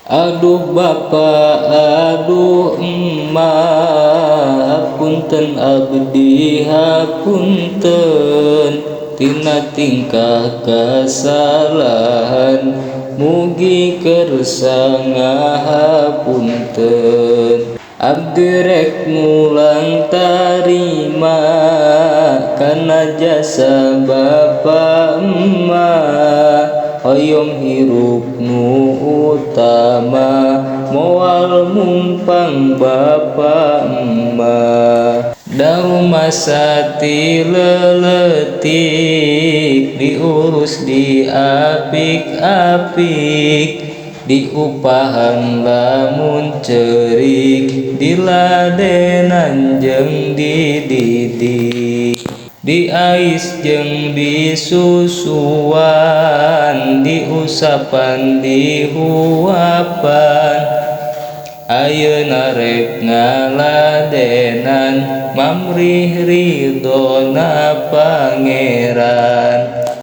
Aduh Bapa, aduh Emak, hapunten abdi, hapunten tina tingkah kasalahan, mugi kersa ngahapunten. Abdi rek mulang tarima kana jasa Bapa Emak, hoyong hirup nu utama, moal mumpang Bapa Emak. Darumasa ti leuletik diurus diapik-apik, diupahan lamun ceurik, diladenan jeung dididik, diais jeung disusuan, diusapan dihuapan. Ayeuna rek ngaladenan, mamrih ridona Pangeran.